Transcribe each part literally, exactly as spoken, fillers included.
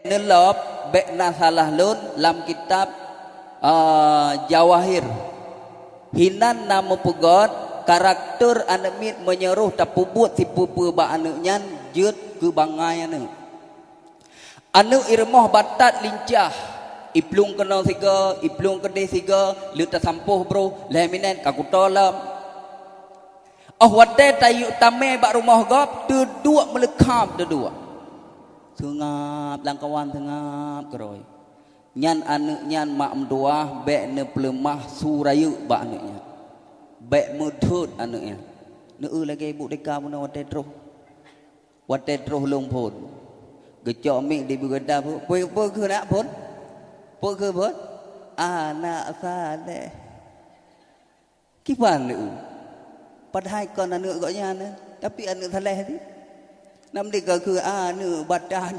Neulop, bék na salah lôn lam kitab, ah, Jawahir. Hinan na meupeugét, karakter aneuk miet meunyoe roh tapeubuet sipeue-peue bak aneuk nyan jeuet keu bangai aneuk. Aneuk i rumoh batat lincah, iplueng keunoe sigoe, iplueng keudeh sigoe, lheueh tasampôh broh, lhée minét ka kuto lom. Óh watée tayue tamé bak rumoh gob, teuduek meuleukab teuduek. Seungab lam kawan seungab keurôi. Nyan aneuk nyan mak meutuwah bék neupeuleumah su rayeuk bak aneuk nyan. Bék meudhôt aneuk nyan. Neueu lagée ibu deka bunoe watée troh. Watée troh lôn phon. Geucok mic di beugeuda, "Peue, peue kheun nak phon? Peue kheun phon?" "Anak saleh." Kiban lé u. Padahai kon aneuk gobnyan, tapi aneuk saleh teuh. Nam dikeu keu aneuk batat.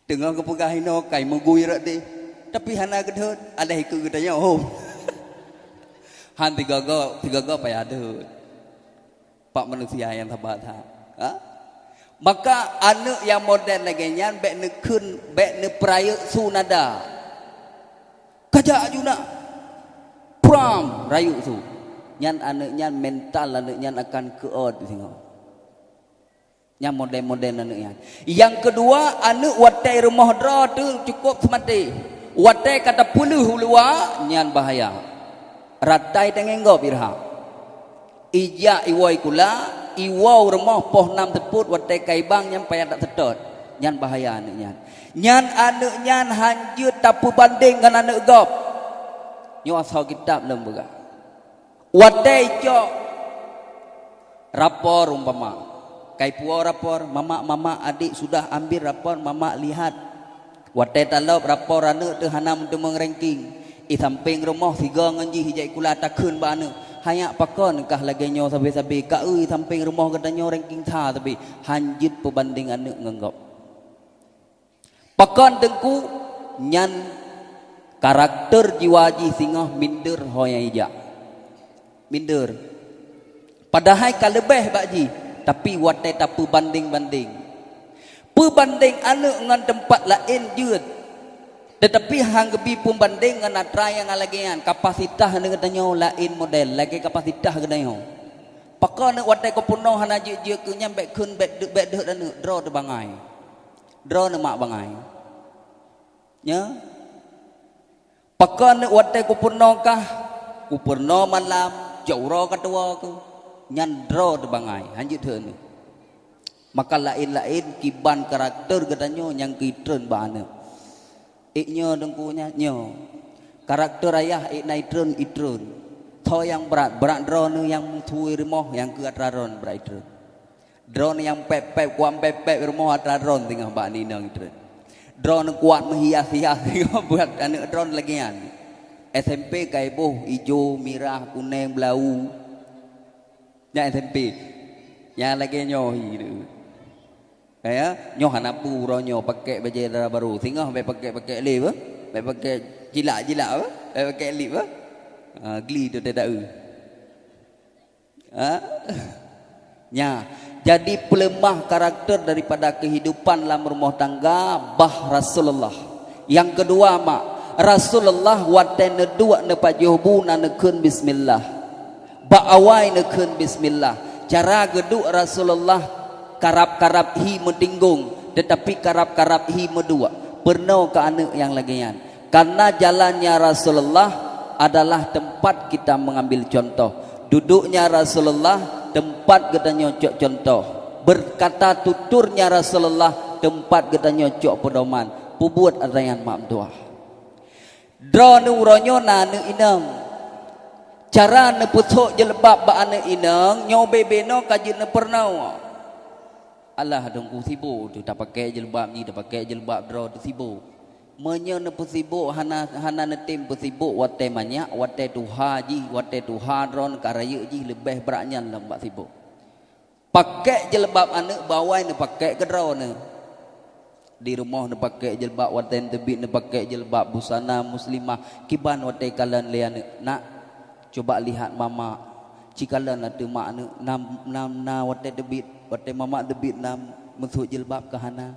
Teungoh geupeugah inoe kai meugui rot deh. Tapi hana geudhôt, aléh keu geutanyoe hom. Han tiga go, tiga go payah deuh. Pak manusia nyang sabar that. Ha? Maka aneuk nyang model lagée nyan bék neukheun, bék neupeurayeuk su nada. Kajak aju na. Pram, rayeuk su. Nyan aneuk nyan mental aneuk nyan akan keuôt singoh. Nyan model-model aneuk nyan. Nyang keudua, aneuk watée rumoh droe teuh cukup seumaté. Watée ka tapeuleueh u luwa, nyan bahaya. Ratai tangieng gob irhak. Ijak iwoe kula, iwoe rumoh poh nam seupôt watée ka ibang nyan payah that seutôt. Nyan bahaya aneuk nyan. Nyan aneuk nyan han jeuet tapeubandeng ngon aneuk gob. Nyoe asoe kitab lom peugah. Watée icok rapor umpama, kai puwoe rapor, "Mamak, mamak, adik sudah ambil rapor, mamak lihat." Watée talop rapor aneuk teuh hana meuteumong ranking. I sampéng rumoh sigoe ngon jih ijak kula takheun bak aneuk, "Hanyak pakon kah lagée nyoe sabe-sabe, ka eu i sampéng rumoh geutanyoe ranking sa sabe." Han jeuet peubandeng aneuk ngon gob. Pakon teungku? Nyan karakter jiwa jih singoh minder ho nyang ijak. Minder. Padahai ka leubeh bak jih, tapi watée tapeubandeng-bandeng. Peubandeng aneuk ngon teumpat laén jeuet, teutapi han geubi peubandeng ngon atra nyang lagée nyan. Kapasitas aneuk geutanyoe laén model, lagée kapasitas geutanyoe. Pakon aneuk watée ka peunoh hana jeuet-jeuet keu nyan bék kheun bék deuh-, bék deuh aneuk, droe teuh bangai. Droeneuh mak bangai. Nya. Pakon watée kupeurunoe kah, kupeurunoe malam, cok uroe ka tuwoe keuh, nyan droe teuh bangai, hanjeuet theueh neuh. Maka laén-laén kiban karakter geutanyoe nyang keu itreun bak aneuk. Ék nyoe teungku nyan, nyoe. Karakter ayah ék na itreun, itreun. Tho nyang brat, brat droeneuh nyang meuthue rumoh nyang keu atra droeneuh brat itreun. Droeneuh nyang pép-pép, kuat pép-pép rumoh atra droeneuh singoh bak inong treun. Droeneuh kuat meuhias-hias singoh buet aneuk droeneuh lagée nyan. S M P ka iboh ijo, mirah, kuneng, blau. Nyan S M P. Nyang lagée nyoe hi. Kaya, nyoe hana peue uroe nyoe pakék bajée dara barô. Singoh bék pakék-pakék lé beuh. Bék pakék jilak-jilak beuh. Bék pakék lip beuh. Ha, gli tu teudaeu. Ha? Nya, jadi peuleumah karakter daripada keuhidupan lam rumoh tangga bah Rasulullah. Nyang keudua, mak, Rasulullah watée neuduek neupajoh bu na neukheun bismillah. Bak awai neukheun bismillah. Cara geuduek Rasulullah karab-karab hi meutinggong, teutapi karab-karab hi meuduek. Peurunoe keu aneuk nyang lagée nyan. Karena jalannya Rasulullah adalah tempat kita mengambil contoh. Duduknya Rasulullah tempat geutanyoe cok contoh. Berkata tuturnya Rasulullah tempat geutanyoe cok pedoman. Peubuet atra nyan mak meutuah. Droeneuh uroe nyoe na aneuk inong. Cara neupeusok jeuleubaab bak aneuk inong nyoe bebe noe ka jeuet neupeurunoe. Alah, dong ku sibok tu, tapakék jeuleubaab jih, tapakék jeuleubaab droe tu sibok. Meunyoe neupeusibok hana, hana neutem peusibok watée manyak, watée tuha jih, watée tuha droeneuh ka rayeuk jih leubeh brat nyan lom bak sibok. Pakék jeuleubaab aneuk bak awai neupakék keu droeneuh. Di rumoh neupakék jeuleubaab, watée neuteubiet neupakék jeuleubaab, busana muslimah, kiban watée kalon lé aneuk, "Nak, cuba lihat mama." Ci kalon ateueh mak aneuk, na, na, na watée teubiet, watée mama teubiet na meusok jeuleubaab keu hana?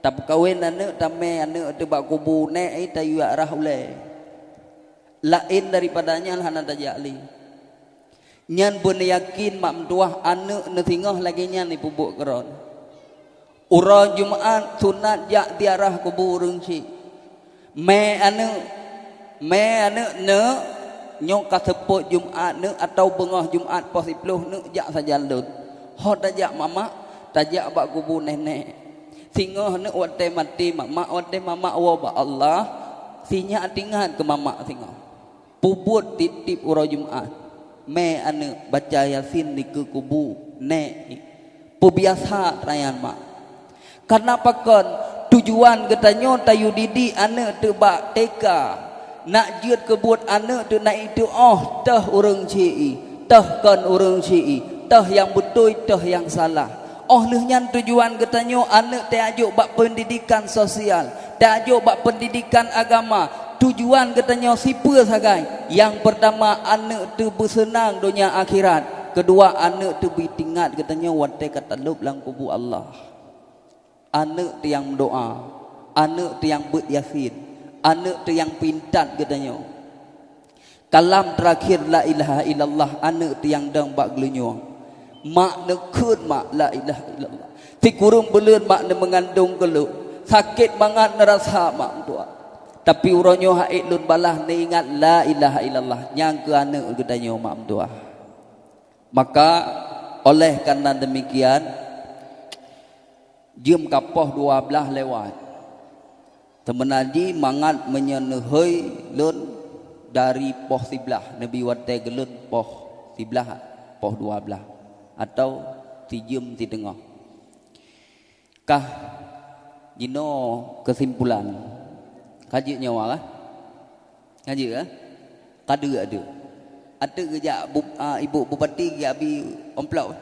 Tapeukawen aneuëk, tamè aneuëk teuh bak kubu nèk, eh, tayue rhah ulèe. Laén daripada nyan hana tajak lé. Nyan beuneuyakin mak meutuwah aneuëk neuh singoh lagèe nyan ipeubuet keudroe. Uroe Jumat sunat jak ziarah kubu ureuëng syik. Mè aneuëk, mè aneuëk neuk, nyoe ka seupôt Jumat neuk atawa beungoh Jumat poh siplôh neuk jak sajan lôn. Ho tajak mamak, tajak bak kubu nenek. Singoh neuk watèe maté mamak, watèe mamak woe bak Allah, sinyak teuingat keu mamak singoh. Peubuet tiep-tiep uroe Jumat, mè aneuëk baca Yasin dikeue kubu nèk. Peubiasa atra nyan mak. Kareuna pakon, tujuan geutanyoe tayue didik aneuëk teuh bak T K, nak jeuet keu buet aneuëk teuh na iteuoh teuh ureuëng syik, teuh kon ureuëng syik, teuh nyang beutôi, teuh nyang salah. Óh lheueh nyan tujuan geutanyoe aneuëk tajok bak peundidikan sosial, tajok bak peundidikan agama. Tujuan geutanyoe sipeue sagai? Nyang peurtama, aneuëk teuh beuseunang donya akhirat. Keudua, aneuëk teuh beuingat geutanyoe watèe ka talôb lam kubu Allah. Aneuëk teuh nyang meudoa, aneuëk teuh nyang beuet Yasin, aneuëk teuh nyang peuintat geutanyoe. Kalam teurakhir la ilaha illallah aneuëk teuh nyang dong bak geulinyueng. Mak neukheun mak la ilaha illallah. Sikureueng buleuen mak neumeungandong keu lôn. Sakét mangat neurasa mak meutuwah. Tapi uroe nyoe han ék lôn balaih neuingat la ilaha illallah nyang keu aneuëk geutanyoe mak meutuwah. Maka, oleh karena demikian, jeuem ka poh dua blaih lewat. Seubeuna jih mangat meunyoe neuhôi lôn dari poh siblaih, neubi watèe geulôn poh siblaih, poh dua blaih, atawa sijeuem siteungoh. Kah jinoe keusimpulan. Ka jeuet nyoe, kah? Ka jeuet, kah? Ka deuek, deuek. Ateueh geujak bu-, a, ibu bupati geujak bi amplop.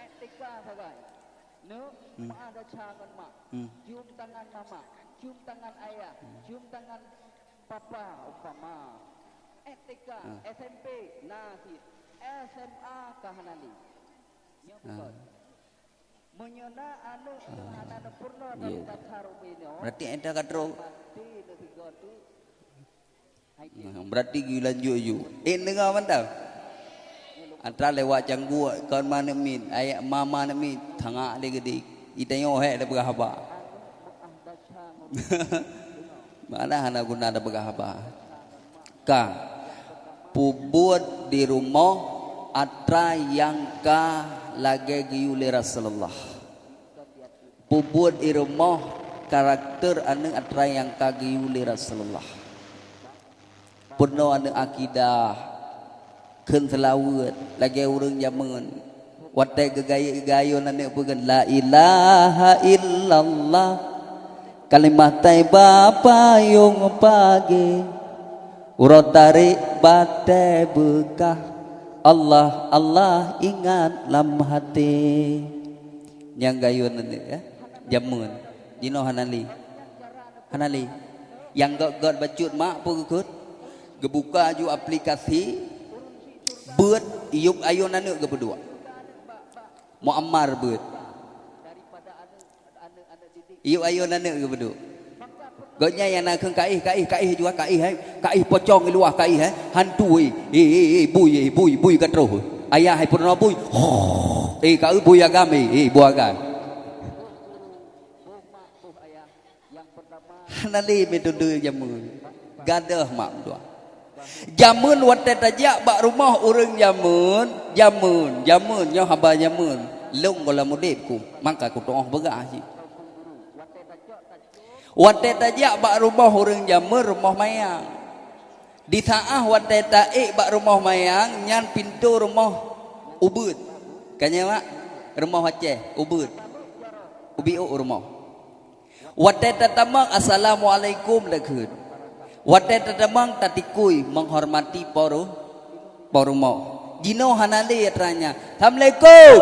Etika sagai. Neuk, hmm, ma desya ngon mak. Hmm. Cium tangan mama, cium tangan ayah, hmm, cium tangan papa umpama. Etika, hmm, S M P na cit, S M A ka hana lé. Nyoe, ah, beutôi. Meunyoe na aneuëk, ah, hana neupeurunoe, iya, dari dasar ubé nyoe, berarti enta ka trok. Pasti neusigoe tu. Nah, berarti geulanjut ju. Eh, deungoe mantong. Atra lewat cangguek kon ma aneuk miet, ayah mama aneuk miet, tangak lé geude. Itanyoe hék tapeugah haba. Mana hana guna tapeugah haba. Ka, peubuet di rumoh atra nyang ka lagèe geuyue lé Rasulullah. Peubuet i rumoh karakter aneuëk atra nyang ka geuyue lé Rasulullah. Peurunoe aneuëk akidah, kheun seulaweuet lagèe ureuëng jameun. Watèe geugayôn aneuëk peugah, "La ilaha illallah, kalimah thaibah payong pagée, uroe tarek batèe beukah, Allah, Allah ingat lam haté." Nyang gayôn aneuëk, ya. Jameun. Jinoe hana lé. Hana lé. Nyang gèt-gèt bacut mak peue geukheun? Geubuka ju aplikasi, beuet, yub ayôn aneuëk geupeuduek. Muammar beuet. Yub ayôn aneuëk geupeuduek. Gobnyan nyang na kheun kaih, kaih, kaih jua, kaih, hai. Kaih pocong i luwa, kaih, hai. Hantu, eh. Eh, eh, eh, bui, eh, bui, bui ka troh. Ayah, hai, peurunoe bui. Eh, ka, eh, bui agam, eh, eh, bui agam. Hana lé metode jameun. Gadôh mak meutuah. Jameun watèe tajak bak rumoh ureuëng jameun, jameun, jameun, nyoe haba jameun. Lôn goh lom udép ku, maka kutu'oh peugah cit. Watèe tajak bak rumoh ureuëng jameun, rumoh mayang. Di saát watèe taék bak rumoh mayang, nyan pintoe rumoh ubeuet. Ka nyan, mak? Rumoh Aceh, ubeuet. Ubiôk rumoh. Watèe tatamong, "Assalamualaikum," takheun. Watèe tatamong, tatikui, menghormati po ru-, po rumoh. Jinoe hana lé atra nyan, "Assalamualaikum."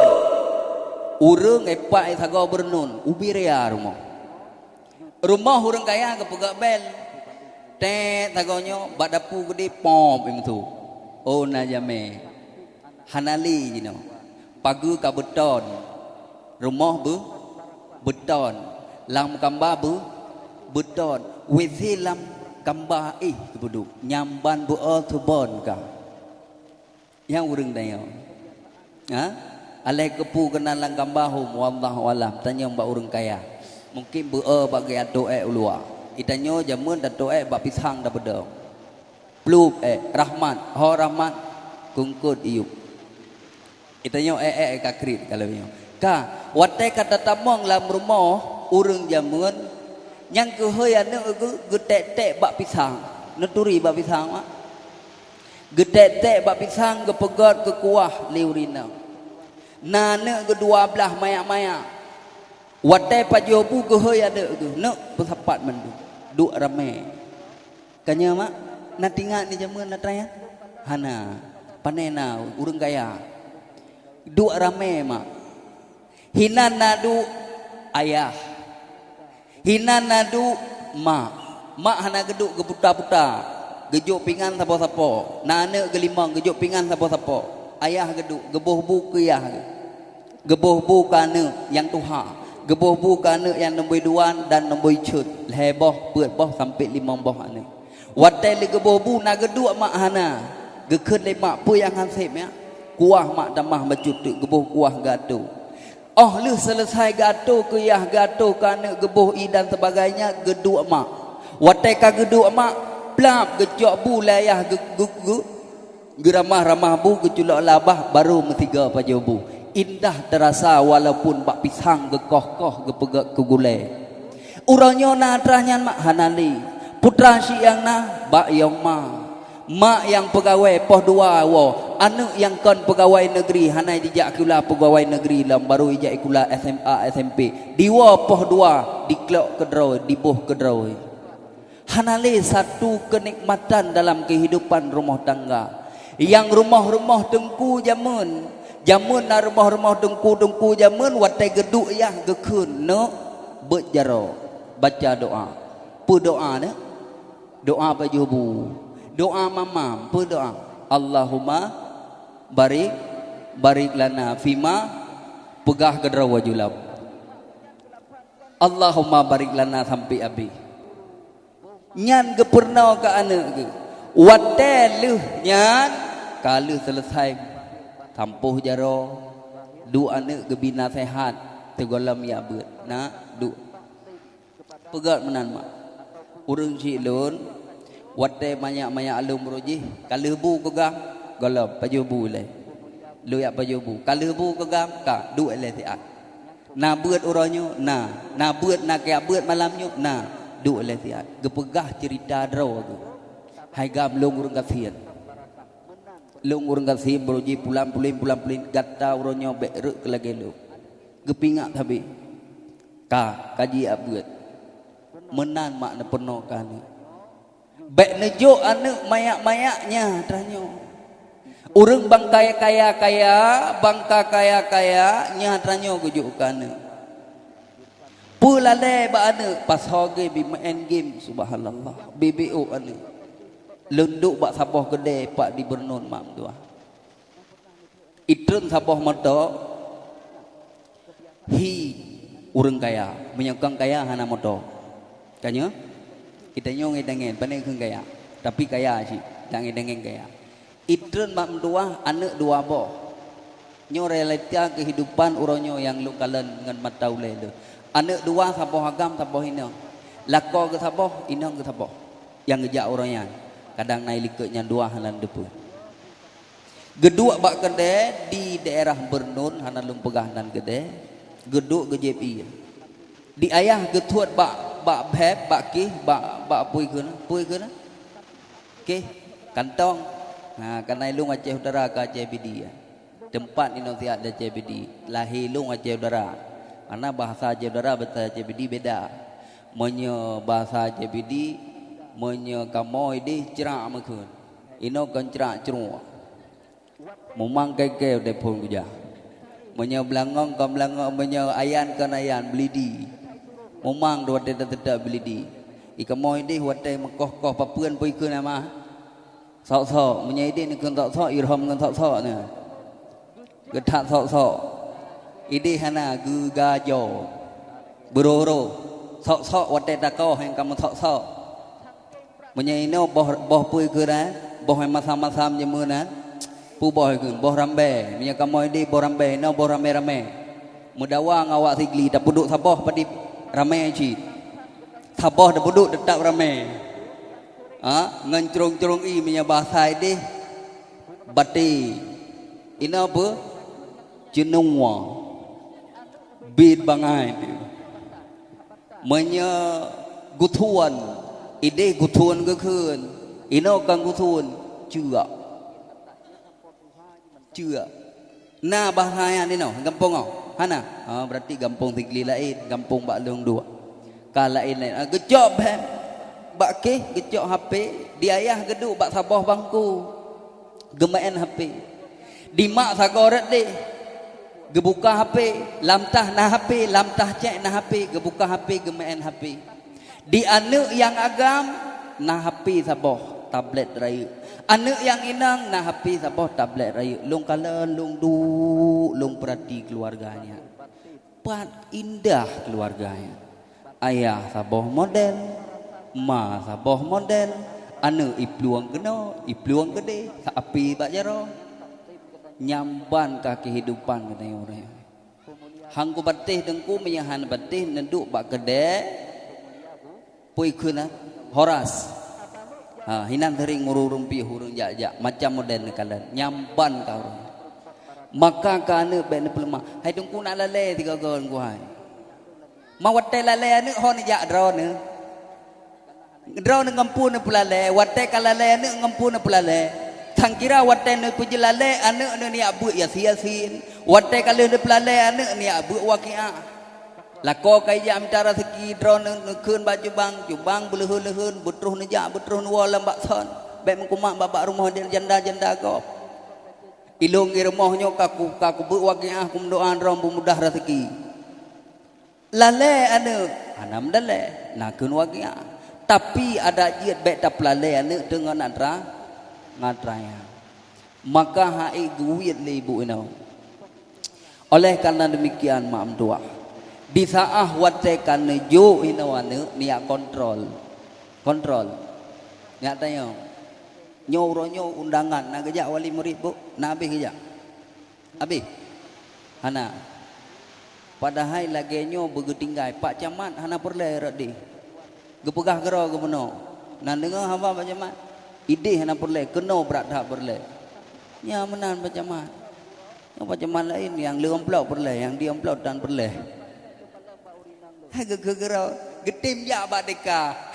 Ureuëng épak sagoe beureunun, ubit raya rumoh. Rumoh ureuëng kaya geupeugah bel. Tet sagoe nyoe bak dapu geude pom pintoe. Oh, na jamé. Hana lé jinoe. Pageue ka beuton. Rumoh beu-, beuton. Lam kamba beu-, beuton, W C lam kamba éh teupeuduek, nyang ban beu-o teubon ka. Nyang ureuëng tanyoe. Ha? Aléh keupeue keunan lam kamba hom, wallahu alam, tanyong bak ureuëng kaya. Mungkin beu-o bak geuatoe ék u luwa. Itanyoe jameun tatoe ék bak pisang tapeudong. Plup ék, rahmat, ho rahmat, kungkot iyup. Itanyoe ék-ék ka kriet ka lheueh nyoe. Ka, watée ka tatamong lam rumoh ureuëng jameun, nyang keuhôi aneuëk geu-, geutek-tek bak pisang. Neuturi bak pisang, mak? Geutek-tek bak pisang geupeugét keu kuah lé ureuëng inong. Na aneuëk geu dua blaih mayak-mayak. Watée pajoh bu geuhôi aneuëk geuh, neuk peusapat mandum. Duek ramé. Ka nyoe, mak, na tingat ni jameun atra nyan? Hana. Pane na ureuëng kaya. Duek ramé, mak. Hinan na duek ayah. Hinan na duek mak. Mak hana geuduek geuputa-puta. Geujok pingan sapo-sapo. Na aneuëk geulimong geujok pingan sapo-sapo. Ayah geuduek, geuboh bu keu yah geuh. Geuboh bu keu aneuëk nyang tuha, geuboh bu keu aneuëk nyang nomboi dua dan nomboi chet, lhée boh, peuet boh sampoe limong boh aneuëk. Watée lé geuboh bu na geuduek mak hana, geukheun lé mak peue nyang han seb nyan, kuah mak tamah bacut teuk geuboh kuah geuatoe. Óh lheueh seuleusai geuatoe keu yah, geuatoe keu aneuëk, geuboh ié dan sebagainya, geuduek mak. Watée ka geuduek mak, plab geucok bu lé ayah geu-, geu-, geu-, Geuramah-ramah bu geuculok lam babah, barô meusigoe pajoh bu. Indah teurasa walaupun bak pisang geukoh-koh geupeugét keu gulée. Uroe nyoe na atra nyan mak hana lé. Putra syiek nyang na bak yong ma. Mak nyang peugawée poh dua woe, aneuëk nyang kon peugawée negeri hana jijak sikula peugawée negeri lom, barô jijak sikula S M A, S M P. Diwoe poh dua diklok keudroe, diboh keudroe. Hana lé satu keunikmatan dalam keuhidupan rumoh tangga. Nyang rumoh-rumoh teungku jameun, jameun na rumoh-rumoh teungku-teungku jameun watée geuduek yah geukheun neuk beuet jaroe, baca doa. Peue doa nyan? Doa pajoh bu. Doa mamam, peue doa? Allahumma barik, barik lana fima, peugah keudroe laju lom. Allahumma barik lana sampoe abéh. Nyan geupeurunoe keu aneuëk geuh. Watée lheueh nyan ka lheueh seuleusai sampôh jaroe, duek aneuëk geubi naseuhat, sigohlom jak beuet, "Nak, duek." Peugét meunan mak. Ureuëng syiek lôn, watée manyak-manyak lôn meurujih, ka lheueh bu keu gam, gohlom pajoh bu ilée. Lôn jak pajoh bu, ka lheueh bu keu gam, ka duek ilée siat. Na beuet uroe nyoe? Na. Na beuet, na kajak beuet malam nyoe? Na. Duek ilée siat. Geupeugah ceurita droe geuh. Hai gam lôn ureuëng gasien. Lôn ureuëng gasien, baro jih pulan pulen, pulan pulen, gata uroe nyoe bék rhot keu lagée lôn. Geupeuingat sabe. Ka, ka jijak beuet. Meunan mak neupeurunoe keu aneuëk. Bék neujok aneuëk manyak-manyak nyan tanyoe. Ureuëng bangka kaya-kaya, bangka kaya-kaya nyan tanyoe geujok keu aneuëk. Peue lalée bak aneuëk, pasoe geuh bi meu'en game, subhanallah, bibeuôk aneuëk. Lôn duek bak saboh keudée pat di Beureunuen mak meutuah. Itreun saboh moto, hi ureuëng kaya. Meunyoe kon kaya hana moto. Ka nyoe? Geutanyoe ngieng-ngieng, pane kheun kaya. Tapi kaya cit, tangieng-tangieng kaya. Itreun mak meutuah aneuëk dua boh. Nyoe realita keuhidupan uroe nyoe nyang lôn kalon ngon mata ulée lôn. Aneuëk dua, saboh agam, saboh inong. Lakoe geuh saboh, inong geuh saboh. Nyang geujak uroe nyan, kadang na likot nyang dua hana teupeu. Geuduek bak keudée di daerah Beureunuen, hana lôn peugah nan keudée, geuduek geujieb ié. Di ayah geutuet bak, bak bheb, bak kih, bak, bak pui keunan, pui keunan. Kih, kantong. Ha, kana ilong Aceh Utara ke Aceh Pidie. Teumpat inong siat di Aceh Pidie. Lahé ilong Aceh Utara. Mana bahasa Aceh Utara, bahasa Aceh Pidie beda. Meunyoe bahasa Aceh Pidie, meunyoe kamoe ideh crak meukheun. Inoe kon crak, cruek. Mumang keu-keu telepon kujak. Meunyoe beulangong kon beulangong, meunyoe ayan kon ayan, beulidi. Mumang dua watée teuteutek beulidi. Ikamoe ideh watée meukoh-koh papeuen pui kheun ama. Sok-sok, meunyoe ideh neukheun sok-sok, irhom ngon sok-sok nyan. Geuthat sok-sok. Ideh hana geugajo. Beuroro. Sok-sok watée takoh nyang kamoe sok-sok. Meunyoe inoe boh, boh peue keuh na, boh nyang masam-masam jeumeue na, peue boh keuh, boh rambée. Meunyoe kamoe di boh rambée, inoe boh ramé-ramé. Meudawa ngon awak Sigli, tapeuduek saboh padub ramé cit. Saboh tapeuduek teutap ramé. Ha, ngon crong-crong ie meunyoe bahasa ideh, baté. Inoe peue? Ceunua. Bit bangai teuh. Meunyoe guthon, ideh guthon geukheun, inoe kon guthon, ceuk. Ceuk. Na bahasa nyan inoe, gampông oh? Hana? Ha, berarti gampông Sigli laén, gampông bak lôn duek. Ka laén-laén. Ha, geucok bak, bak kéh, geucok H P, di ayah geuduek bak saboh bangku. Geumeu'en H P. Di mak sagoe rot deh. Geubuka H P, lam tah na H P, lam tah cék na H P, geubuka H P, geumeu'en H P. Di aneuëk nyang agam na H P saboh, tablet rayeuk. Aneuëk nyang inong na H P saboh, tablet rayeuk. Lôn kalon, lôn duek, lôn peurati keuluwarga nyan. Pat indah keuluwarga nyan. Ayah saboh model, ma saboh model, aneuëk iplueng keunoe, iplueng keudeh, sa api bak jaroe. Nyan ban ka keuhidupan geutanyoe uroe nyoe. Han kupatéh teungku, meunyoe han patéh neuduek bak keudè, peue kheun na? Horas. Ha, hinan seuring ureuëng-ureuëng piôh, ureuëng jak-jak, macam model neukalon. Nyan ban ka ureuëng. Maka keu aneuëk bék neupeuleumah. Hai teungku, na lalée sigoe-goe teungku hai. Ma watée lalée aneuëk ho neujak droeneuh. Droeneuh ngon peue neupeulalée, watée ka lalée aneuëk ngon peue neupeulalée. Sangkira watée neupeujeulalée aneuëk neuh neujak beuet Yasin-Yasin. Watée ka lheueh neupeulalée aneuëk neujak beuet Waqiah. Lakoe ka ijak mita raseuki droeneuh neukheun bak cubang, cubang beuleuheun-leuheun, beutroh neujak, beutroh neuwoe lam bak son. Bék meukumat bak-bak rumoh janda-janda gob. Ilôn i rumoh nyoe ka ku, ka kubeuet Waqiah, kumeudoá droe beumudah raseuki. Lalée aneuëk, hana meudalée, na kheun Waqiah. Tapi adat jeuet bék tapeulalée aneuëk teungoh natra, natra nyan. Maka hana geuwiet lé ibu inoe. Oleh karena demikian, mak meutuah, di saát watée ka neujok inoe aneuëk, neujak kontrol. Kontrol. Neujak tanyoe. Nyoe uroe nyoe undangan, na geujak wali murit, Bu? Na habéh geujak? Habéh? Hana. Padahai lagée nyoe beugeutinggai, Pak Camat hana peureulée rot deh. Geupeugah keudroe geubunoe, "Na deungoe haba Pak Camat? Ideh hana peureulée, keunoe brat that peureulée." Nyan meunan Pak Camat. Nyoe Pak Camat laén nyang le amplop peureulée, nyang di amplop tan peureulée. Hai geukheun keudroe, geutem jak bak TK.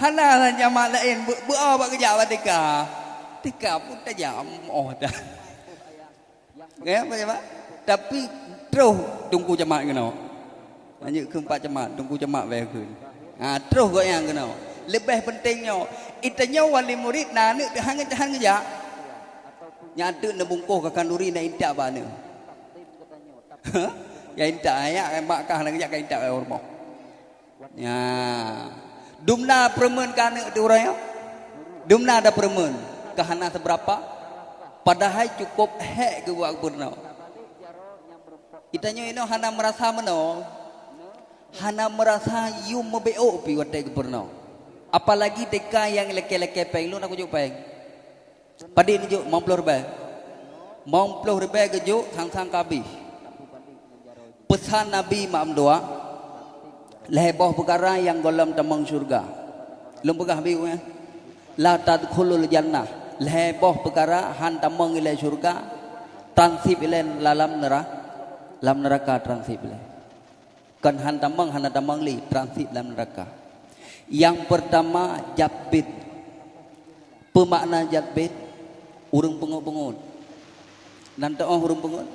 Hana Pak Camat laén, beu-, beuo bak geujak bak TK. TK pun tajak, oh, dah. Ya, Pak Camat? Tapi troh Teungku Camat keunoe. Lanjut keu Pak Camat, Teungku Camat bèe kheun. Ha, troh gobnyan keunoe. Leubeh peunteng nyoe, geutanyoe wali murit na aneuk teuh han, han geujak. Nyan teuk neubungkôh ka khanduri na intat bak aneuk. Ya intat, ya mak kah na geujak ka intat bak rumoh. Nya. Dumna peureumeun keu aneuk teuh uroe nyoe? Dumna tapeureumeun? Ka hana seubeurapa, padahai cukôp hék geubuet gubunur. Geutanyoe inoe hana meurasa meunoe, hana meurasa yum meubeuôk pih watèe gubunur. Apalagi TK nyang lakèe-lakèe pèng, lôn na kujok pèng. Padit neujok? Limong ploh ribèe. Limong ploh ribèe geujok, sang-sang ka habéh. Peusan Nabi mak meutuah, lhèe boh peukara nyang gohlom tamong syeuruga. Lôn peugah beu, eh. La tadkhulul jannah. Lhèe boh peukara han tamong ilèe syeuruga, transip ilèe lam neura-, lam neuraka transip ilèe. Kon han tamong, hana tamong lé, transip lam neuraka. Nyang peurtama, jabit. Peue makna jabit? Ureueng peungeut-peungeut. Nan teu'oh ureueng peungeut?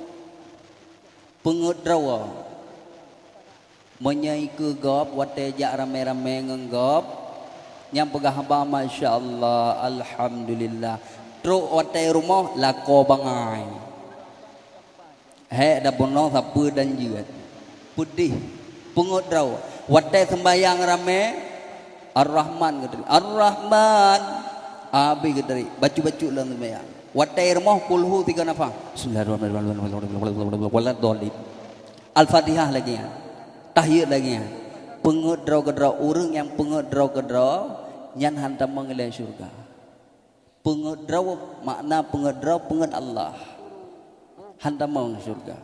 Peungeut droe. Meunyoe ikeue gob watèe jak ramè-ramè ngon gob, nyang peugah haba, "Masya Allah, Alhamdulillah." Trok watèe rumoh, lakoe bangai. Hék dan bunoe sapeue dan jeuet. Peudeh. Peungeut droe. Watèe seumbahyang ramè, Ar-Rahman geuteurik. Ar-Rahman. Abéh geuteurik. Bacut-bacut lom seumbahyang. Watèe rumoh kulhu tiga nafah. Bismillahirrahmanirrahim. Waladdallin. Al-Fatihah lagèe nyan. Tahiyat lagèe nyan. Peungeuet droe keudroe, ureuëng nyang peungeuet droe keudroe, nyan hana tamong ilée syeuruga. Peungeuet droe, makna peungeuet droe, peungeuet Allah. Hana tamong syeuruga.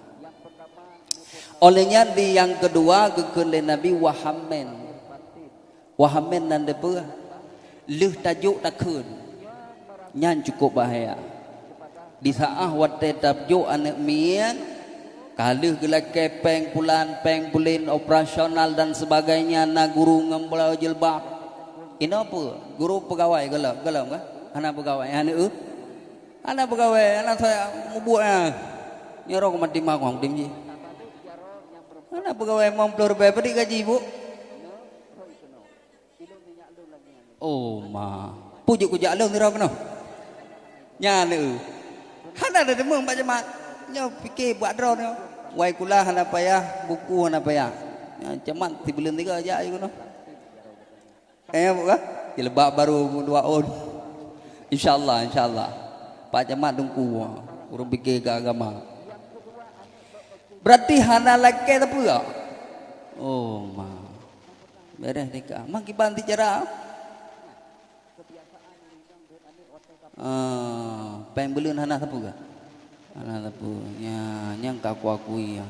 Óh lheueh nyan di nyang keudua geukheun lé Nabi wahamen. Wahamen nan dipeue? Lheueh tajok takheun. Nyan cukup bahaya. Di saát watée tajok aneuëk miet, ka lheueh geulakée péng pulan, péng pulin, operasional dan sebagainya, na guru ngon bloe jilbab. Inoe peue? Guru peugawai gohlom, gohlom kah? Hana peugawai, hana eu? Hana peugawai, hana saya mubuet na. Nyoe rong mati mawang dim jih. Hana peugawai limong ploh ribée, padit gaji, Bu? Oh, ma. Peue jeuet kujak lôn sidroe keunoe? Nyan, eu. Hana teudeungoe bak jeumat. Nyoe pike bak droeneuh. Wai kula hana payah, buku hana payah. Nyan jeumat sibuleuen tiga jak keunoe. Eh, buka? Jilbab baru dua ôn. Insya Allah, insya Allah. Pak Camat Teungku, ureuëng pike keu agama. Berarti hana lakée sapeue? Oh, ma. Beres nikah. Mang kiban ti cara? Ah, péng buleuen hana sapeue? Hana sapeue. Nya, nyang ka kuakui, ya.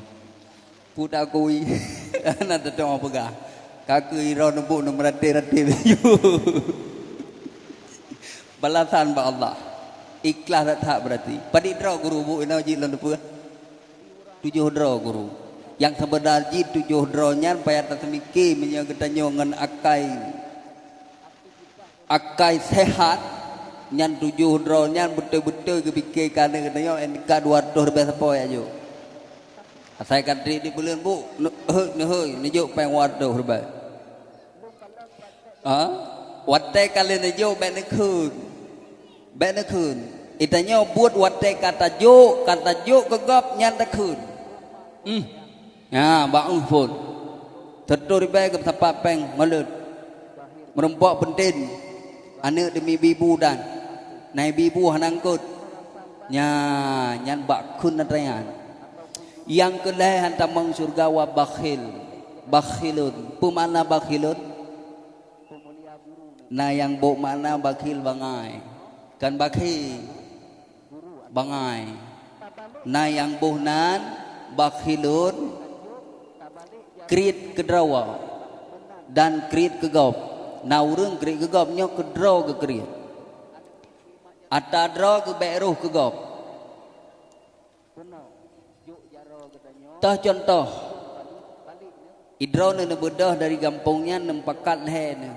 Peue takui? Hana teutong peugah. Ka keu iroe neubuet neumeuraté-raté baju. Balasan bak Allah. Ikhlas that-that berarti. Padit droe guru buet inoe jih lôn teupeu? Tujoh droe guru. Nyang seubeunar jih tujoh droe nyan payah taseumike meunyoe geutanyoe ngon akai akai sehat, nyan tujoh droe nyan beutôi-beutôi geupike keu aneuk geutanyoe, N K dua ratus ribée sapo jak jok. Asai ka treb di buleuen, Bu, neuhôi, neuhôi, neujok péng dua ratus ribée. Ha? Watée ka lheueh neujok bék neukheun. Bék neukheun. Geutanyoe buet watée ka tajok, ka tajok keu gob nyan takheun. Hmm. Nya, bak ueh phon. Seratus ribée geupeusapat péng maleuet. Meurumpok peunten. Aneuk demi ibu dan. Na ibu hana eungkot. Nya, nyan bak kheun atra nyan. Nyang keu lhée hana tamong syeuruga wa bakhil. Bakhilun. Peue makna bakhilun? Na nyang boh makna bakhil bangai. Kan bakhil. Bangai. Na nyang boh nan bakhilun kriet keudroe dan kriet keu gob. Na ureuëng kriet keu gob nyoe keudroe geukriet. Atra droe geubék roh keu gob. Toh cuntoh, idroeneuh neubeudôh dari gampông nyan neumeupakat lhée neuh,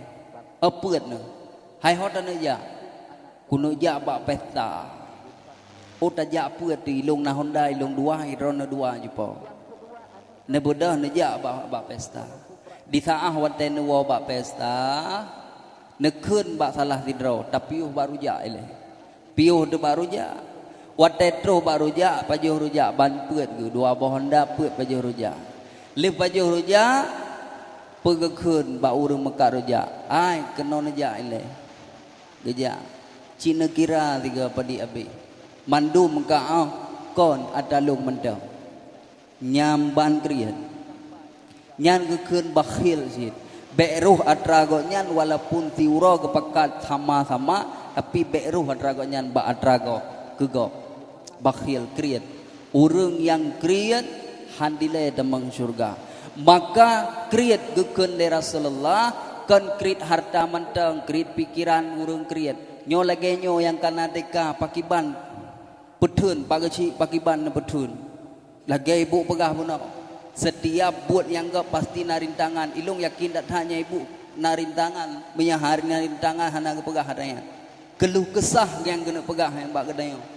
eu peuet neuh, hai ho taneuk jak? Keuneuk jak bak pesta. Oh, tajak peuet teuh, ilong na honda, ilong dua, idroeneuh dua jipo. Neubeudôh neujak bak, bak pesta. Di saát watée neuwoe bak pesta, neukheun bak salah sidroe, tapiôh bak rujak ilée. Piôh teuh bak rujak. Watée troh bak rujak, pajoh rujak ban peuet geuh, dua boh honda peuet pajoh rujak. Lheueh pajoh rujak, peugeukheun bak ureuëng meukat rujak, "Ai, keunoe neujak ilée." Geujak. Cit neukira sigoe padit abéh. Mandum meukat 'oh kon atra lôn mantong. Nyan ban kriet. Nyan geukheun bakhil cit. Bék roh atra gobnyan walaupun siuroe geupakat sama-sama, tapi bék roh atra gobnyan bak atra gob, keu gob. Bakhil, kriet. Ureuëng nyang kriet han dilée tamong syeuruga. Maka kriet geukheun lé Rasulullah kon kriet hareuta mantong, kriet pikeran ureuëng kriet. Nyoe lagée nyoe nyang kana teuka pakiban peutheun, bak geuchik pakiban neupeutheun. Lagée ibu peugah bunoe, setiap buet nyang gob pasti na rintangan. Ilong yakin that-that nyan ibu na rintangan. Meunyo hana rintangan hana geupeugah atra nyan. Keuluh keusah nyang keuneuk peugah nyang bak geutanyoe.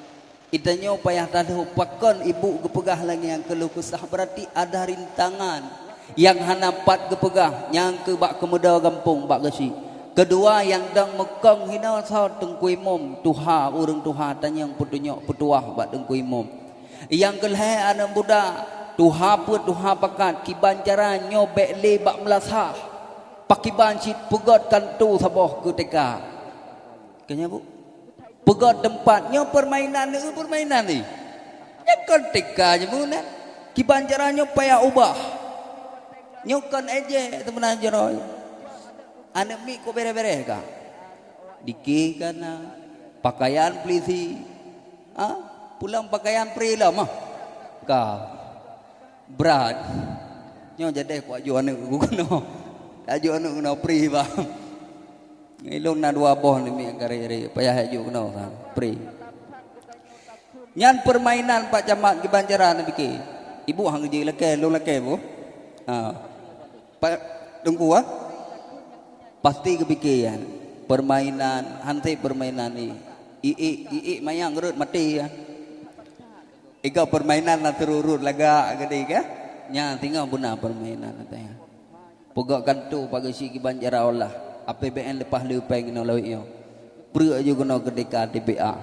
Geutanyoe payah tadhoe pakon ibu geupeugah lagée nyan keuluh keusah, berarti ada rintangan nyang hana pat geupeugah, nyang keu bak keumudo gampông bak geuchik. Keudua nyang dong meukong hinoe soe? Teungku Imum, tuha, ureuëng tuha tanyong peutunyok peutuwah bak Teungku Imum. Nyang keu lhée aneuëk muda, tuha peuet tuha pakat, kiban cara nyoe bék lé bak meulasah. Pakiban cit peugét kanto saboh keu teuka. Keu nyan, Bu. Peugét teumpat nyoe peurmainan, neu peurmainan ni. Nyan kon teuka jih meunan. Kiban cara nyoe payah ubah. Nyoe kon ejek sebenarnya jroh. Aneuk miet kok bereh-bereh ka? Dikeh ka na, pakaian pelisi. Ha? Pulang pakaian pri lom ah. Ka. Brat. Nyoe jadeh kuaju aneuk keunoe. Aju aneuk keunoe pri bah. Ilôn na dua boh ni miet gari-gari, payah aju keunoe kan. Pri. Nyan permainan Pak Camat kiban cara na pike. Ibu hang jih lakée, lôn lakée bu. Ha. Pak Teungku ah. Pasti geupike nyan. Permainan, hanse permainan ni. Iék, iék mayang rot maté ya. Igoe permainan na teururut lagak gede ke? Nya singoh beuna permainan katanya. Peugah ganto pagai si kiban jara Allah. A P B N leupah le péng inoe lawét nyoe. Preuk aju keunoe keudeka T P A.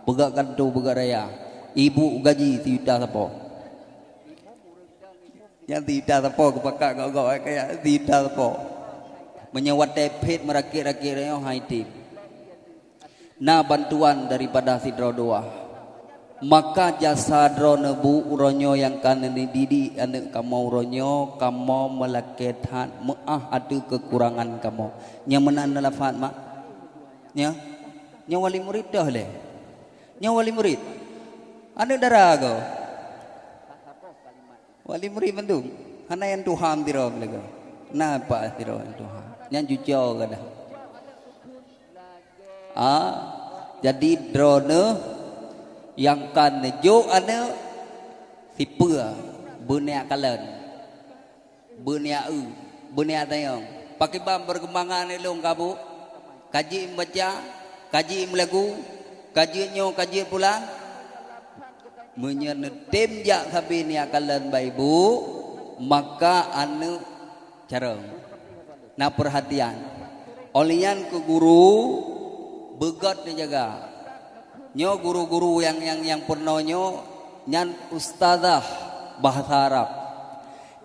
Peugah ganto peugah raya. Ibu gaji sijuta sapo. Nyang sijuta sapo geupakat gok-gok kaya sijuta sapo. Meunyoe watée phét meurakét-rakét nyoe hai tem. Na bantuan daripada sidroe dua. Maka jasa droeneuh bu uroe nyoe nyang ka neudidik aneuk kamoe uroe nyoe, kamoe meulakée that meuáh ateueh keukurangan kamoe. Nyang meunan neulafat mak? Nya? Nyoe wali murid toh lé? Nyoe wali murid? Aneuk dara goe? Wali murid mandum. Hana nyang tuha sidroe lagée. Na pak sidroe nyang tuha. Nyang cuco gadah. Ah, jadi droeneuh nyang ka neujok aneuk sipeue beuniat kalon, beuniat eu, beuniat tanyong. Pakriban perkembangan ilong kabu? Kaji membaca, kaji meulagu, kaji nyoe, kaji pulan. Meunyoe neutem jak sabe niat kalon bak ibu, maka aneuk carông. Na perhatian. Óh lheueh nyan keu guru beugét neujaga. Nyoe guru-guru nyang, nyang, nyang peurunoe nyoe nyan ustazah bahasa Arab.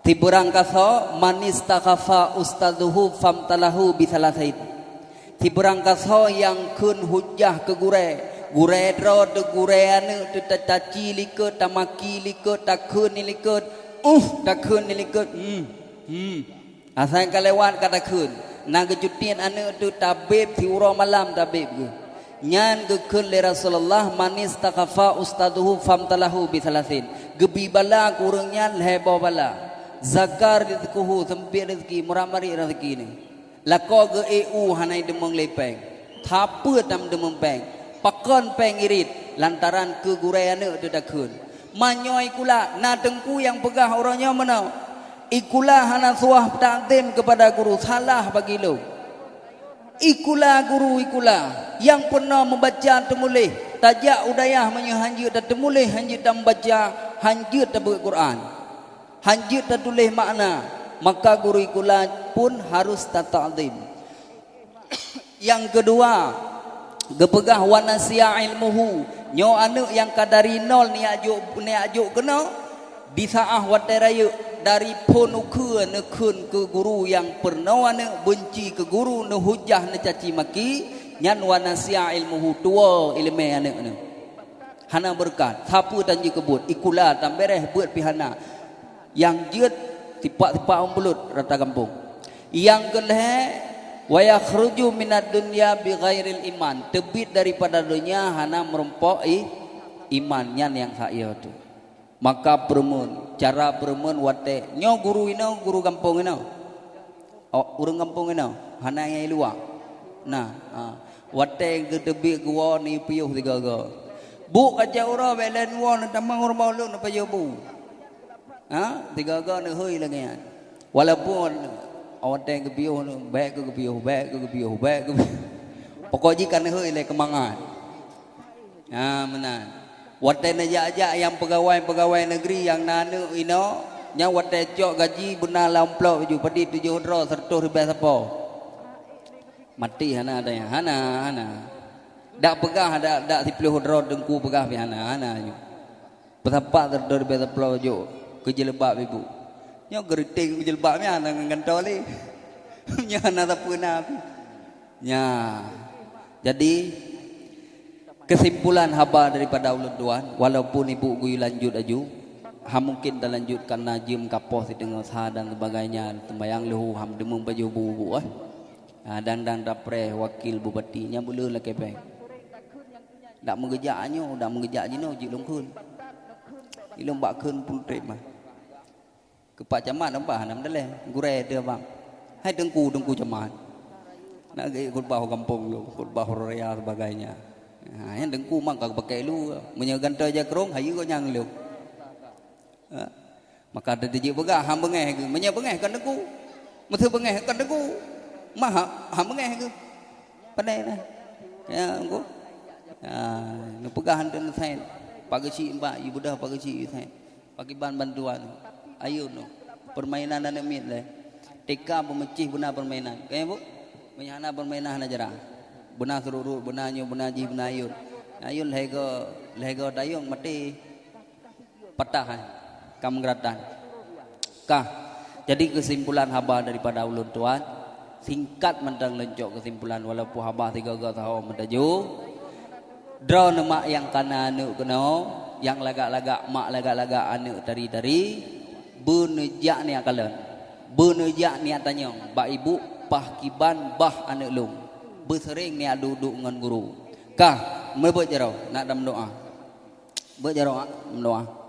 Sibeurang kasoe, "Man istakhafa ustadzuhu famtalahu bisalasin." Sibeurang kasoe nyang kheun hujah keu gurée, gurée droe teu gurée aneuk teu tacaci likot, tamaki likot, takheun likot, uh, takheun likot, hmm, hmm. Asai ka lewat ka takheun, na geucutiet aneuk teu tabeb siuroe malam tabeb geuh. Nyan geukheun lé Rasulullah, "Man istakhafa ustadzuhu famtalahu bisalasin." Geubi bala keu ureuëng nyan lhée boh bala. Zakar rizquhu, seumpit rezeki, meurat-marit rezeki nyoe. Lakoe geu-ék u hana jiteumeung lé péng. Sapeue tam teumeung péng? Pakon péng irit? Lantaran keu gurée aneuk teu takheun. Meunyoe ikula, na teungku nyang peugah uroe nyoe meunoe, "Ikula hana suah takzim keupada guru," salah bagi lôn. Ikula guru ikula, nyang peurunoe meubaca teumuléh, tajak u dayah meunyoe hanjeuet tateumuléh, hanjeuet tameubaca, hanjeuet tabeuet Quran, hanjeuet tatuléh makna, maka guru ikula pun harus tatakzim. Nyang keudua, geupeugah, "Wa nasiya ilmuhu," nyoe aneuk nyang ka dari nol niat jok, niat jok keunoe, Di saát watée rayeuk dari phon ukeue neukheun keu guru nyang peurunoe aneuk, beunci keu guru, neuhujah, neucaci maki, nyan wa nasiya ilmuhu, tuwoe iéleumé aneuk nyoe. Hana beureukat, sapeue tan jeuet keu buet, ikula tan béréh, beuet pih hana. Nyang jeuet sipak-sipak ôn peuleut rata gampông. Nyang keu lhée, wa yakhruju minad dunya bighairil iman, teubiet daripada donya hana meurumpok i, iman, nyan nyang sak yo teuh. Maka peureumeun, cara peureumeun watée nyoe guru inoe, guru gampông inoe. Oh, ureuëng gampông inoe, hana nyang i luwa. Nah, ha. Watée geuteubiet geuwoe neupiôh sigoe-goe. Buk kaca uroe bék lé neuwoe neutamong rumoh lôn neupajoh bu. Ha, sigoe-goe neuhôi lagée nyan. Walaupun watée geupiôh, bék keu geupiôh, bék keu geupiôh, bék keu geupiôh. Pokok jih ka neuhôi lé keumangat. Ha, meunan. Watée neujak-jak nyang peugawai-peugawai neugri nyang na aneuk inoe, nyan watée cok gaji beuna lam amplop ju padit tujoh droe seratus ribée sapo. Maté hana ada nyang hana, hana. Dak peugah dak, dak siplôh droe teungku peugah pih hana, hana ju. Peusapat seratus ribée sapo jok keu jilbab ibu. Nyoe geuriting keu jilbab nyan hana ngon gantoe lé. Nyan hana sapeue na pih. Nya. Jadi, kesimpulan haba daripada ulôn tuan, walaupun ibu geuyue lanjut aju, Ha mungken talanjut kareuna jeuem kapoh siteungoh sa dan sebagainya, teumbayang leuhô ham deungon baju bu-bu, eh. Ha, dan, dan tapreh wakil bupati nyang buleuen lakée péng. Dak meugeujak nyoe, dak meugeujak jinoe jeuet lôn kheun. Ilôn bak kheun peutrép mah. Keu Pak Camat nyoe bah hana meudaleh, gurée teuh bang. Hai teungku, teungku camat. Nak geuék khutbah u gampông lôn, khutbah raya sebagainya. Ha, nyang teungku mang ka geupakée lu. Meunyoe gantô jakrong, hayeue gobnyan lôn. Ha. Maka teuteujeuet peugah, "Han beungéh geuh." Meunyoe beungéh kon teungku. Meuseu beungéh kon teungku. Mah ha, han beungéh geuh. Pandai lah. Ya, teungku. Ha, neupeugah hana teuneusén. Pak Geuchik mbak, yue beudôh Pak Geuchik yue sén. Pakiban bantuan. Ayun noh. Permainan aneuk miet lé. T K beumeucih beuna permainan. Kaya bu? Meunyoe hana permainan hana jarah. Beuna seurut-rut, beuna nyoe, beuna jih, beuna ayun. Ayun lhée go, lhée go tayong maté. Patah, eh. Ka meugeuratan. Kah. Jadi keusimpulan haba daripada ulôn tuan, singkat mantong lôn cok keusimpulan walaupun haba sigoe-goe saho meutajô. Droeneuh mak nyang kana aneuk keunoe, nyang lagak-lagak mak lagak-lagak aneuk tari-tari, beuneujak niat kalon, beuneujak niat tanyong bak ibu pakiban bah aneuk lôn, beuseureng niat duek-duek ngon guru. Kah, meubeuet jaroe, nak tameudoá. Beuet jaroe, meudoá.